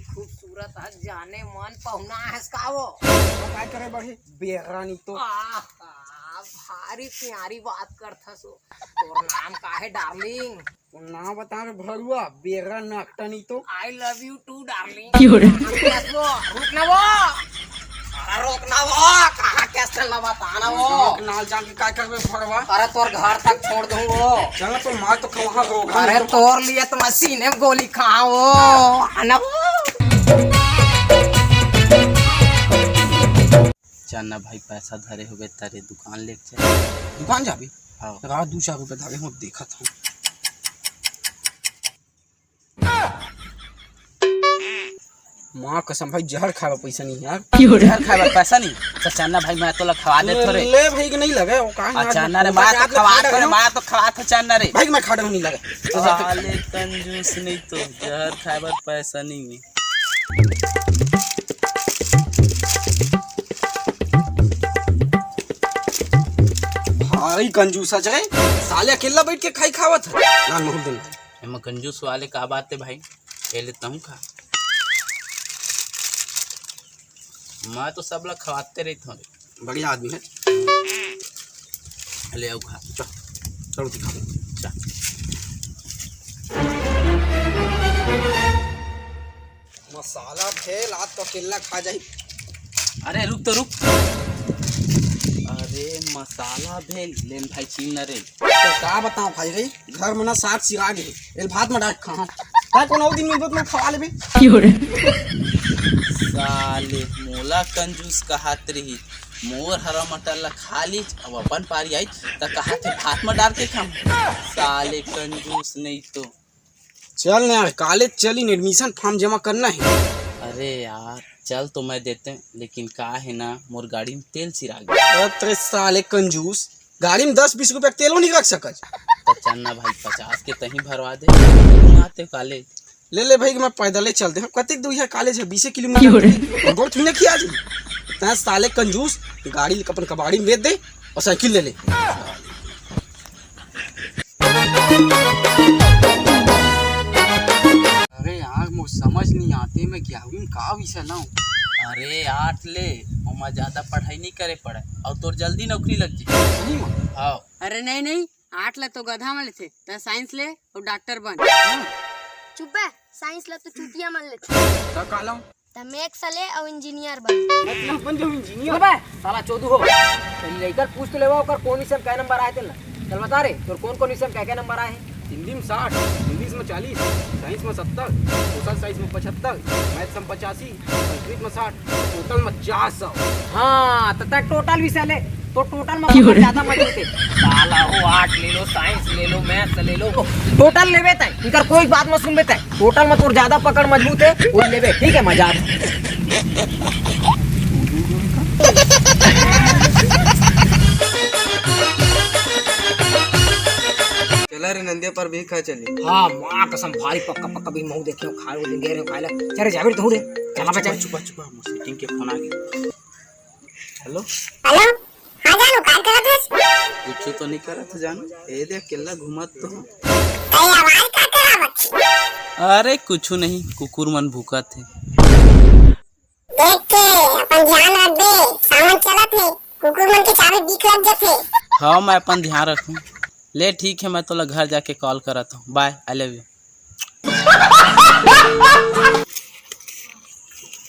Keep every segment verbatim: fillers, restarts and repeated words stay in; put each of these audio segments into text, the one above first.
खूबसूरत हस जाने मन, पहुना हस का वो? वो काय करे बढ़ी? बेरा नहीं तो। आहा, भारी प्यारी बात करथस वो। तोर नाम का है डार्लिंग? वो नाम बता रे भरुआ, बेरा नकटा नहीं तो। I love you too darling. क्यों रे? रुक ना वो। अरे रोक ना वो, कहाँ कैसे ला बता ना वो। रोक ना जान के का करबे भरवा। अरे तोर घर तक छोड़ दूँ वो। चल तो मार तो खवा रोग। अरे तोर लिए तो मैं सीने में गोली खाऊँ वो। आना वो। चल ना भाई, पैसा धरे होबे तारे दुकान लेके चल। दुकान जाबी? हाँ। रात दू चार रुपये धरे हो, देखत हूँ। माँ कसम भाई, जहर खाए बर पैसा नहीं है यार। जहर खाए बर पैसा नहीं? अच्छा चल ना भाई, मैं तोला खवा देथों रे। ले भाई के नहीं लगे, वो कहाँ अच्छा चल ना रे, मैं तो खवा देथों रे, मैं तो खवा देथों, चल ना रे। भाई मैं खा नहीं लगे। साले कंजूस नहीं तो, जहर खाए बर पैसा नहीं है। भारी कंजूस हे रे, साले अकेला बैठ के खाई खावत हे। लान महूल दिन। एमा कंजूस वाले का बात हे भाई, ये लेता हूँ खा। मैं तो सब ला खवाते रहिथों रे। बढ़िया आदमी हे। ले आओ खा। चल, चल रोटी खा। चल। मसाला भेल, आज तो अकेला खा जाही। अरे रुक तो रुक। अरे मसाला भेल, लेन भाई छीन ना रे। तो का बताओ भाई रे, घर में ना साग सिरा गे, एल भात में डाल के खाहूं। का कोनो दिन मिलबो त मैं खवा लेबे। क्यों रे? साले मोला कंजूस कहत रही, मोर हरा मटर ला खा लीच, अब अपन पारी आई त कहत हे भात में डाल के खाऊं। साले कंजूस नहीं तो। चल ना यार, कॉलेज चलिन, एडमिशन फॉर्म जमा करना हे। अरे यार, चल तो मैं देते, लेकिन का हे ना, मोर गाड़ी में तेल सिरा गे। अरे तेरे साले कंजूस, गाड़ी में दस बीस रुपया के तेलो नहीं रख सकत। तो चल ना भाई, पचास के तहीं भरवा दे, घुमाते कॉलेज। ले ले भाई, मैं पैदल ही चल दे। हम कतेक दूर हे कॉलेज हे, बीसे किलोमीटर। क्यों रे? गोड़ थोड़ी ना खिया जी। तैं साले कंजूस, गाड़ी अपन कबाड़ी में बेच दे और साइकिल ले ले। अरे यार, मोर समझ नहीं आते, मैं ग्यारहवीं में का विषय लाऊं? अरे आठ ले, ओमा ज्यादा पढ़ाई नहीं करे पड़े और तोर जल्दी नौकरी लग जाए। सही में? हाँ। अरे नहीं नहीं, आठ ला तो गधा मन लेथे, त साइंस ले अउ डॉक्टर बन। चुप बे, साइंस ला तो चूतिया मन लेथे। त का लाऊं? त मैथ्स ले अउ इंजीनियर बन। मैथ्स बन जाऊं इंजीनियर? चुप बे, साला चोदू हो। पहले इधर पूछ तो लेवा, ओकर कौन विषय में कै नंबर आए तेला। चल बता रे, तोर कौन कौन विषय में कै कै नंबर आए हे? हिंदी में साठ, इंग्लिश में चालीस, साइंस में सत्तर, सोशल साइंस में पचहत्तर, मैथ्स में पचासी, संस्कृत में साठ, टोटल में चार सौ। हाँ, त तैं टोटल विषय ले, तो टोटल में पकड़ ज्यादा मजबूत हे। साला हो, आर्ट ले लो, साइंस ले लो, मैथ्स ले लो। टोटल लेबे तैं, इनकर कोई बात मत सुनबे तैं। टोटल में तोर ज्यादा पकड़ मजबूत हे, वही लेबे, ठीक हे, मजाक। चला रे नंदिया पर भी खा चली। हाँ, माँ कसम, भारी पक्का पक्का भी महू देखे हो, खाए हो, गए रहे हो, खाए ला। चल रे, जाबे रे तहूँ रे। चला बे, चल। चुपा, चुपा, चुपा, मोर सेटिंग के फोन आ गया। हेलो। हेलो, हाँ जानू, का करत हस? कुछ तो नहीं करत जानू, ए दे अकेला घूमत तो हूँ। अरे आवाज का करावत? अरे कुछ नहीं, कुकुर मन भूकत हे। देख के अपन ध्यान रख दे, सावन चलत हे, कुकुर मन के चाबे बिख लग जथे। हाँ, मैं अपन ध्यान रखूं। ले ठीक हे, मैं तोला घर जाके कॉल करत हूँ। बाय, आई लव यू।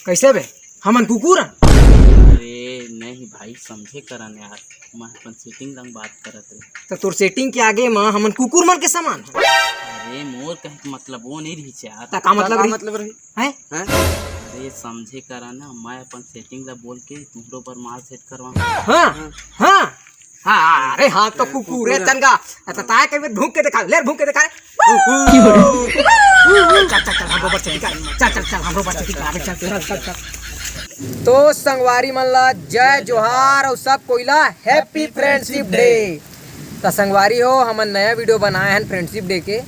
कैसे बे? हमन कुकुर हन? अरे नहीं भाई, समझे करन यार, मैं अपन सेटिंग लंग बात करत रहे। तो तोर सेटिंग के आगे म हमन कुकुर मन के समान हन। अरे मोर कहे के मतलब वो नहीं रही यार। त का मतलब रही? मतलब रही? हैं? हैं? अरे समझे करा ना, मैं अपन सेटिंग ला बोल के तुमरो पर माल सेट करवा। हाँ, हाँ, हाँ, अरे हाँ, तो कुकुर है, चंगा। अच्छा, ताय के भूख के दिखा, ले भूख के दिखा। चल, चल, चल, हमरो बर सेटिंग कर। चल, चल, चल, हमरो बर सेटिंग कर। चल, चल, चल, चल। तो संगवारी मन ला जय जोहार और सब कोई ला Happy Friendship Day। त संगवारी हो, हमन नया वीडियो बनाए हन फ्रेंडशिप डे के,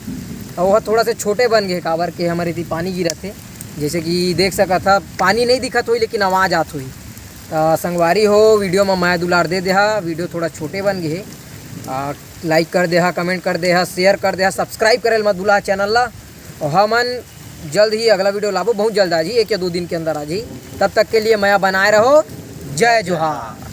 अउ ओह थोड़ा से छोटे बन गे, काबर के हमर एती पानी गिरत हे। जैसे कि देख सकत ह, पानी नहीं दिखत होही, लेकिन आवाज आत होही। त संगवारी हो, वीडियो म मया दुलार दे देहा, वीडियो थोड़ा छोटे बन गे हे। आ, लाइक कर देहा, कमेंट कर देहा, शेयर कर देहा, सब्सक्राइब करे ल मत भूला चैनल ला। अउ हमन जल्द ही अगला वीडियो लाबो, बहुत जल्द आ जी, एक या दो दिन के अंदर आ जी। तब तक के लिए मया बनाए रहो। जय जोहार।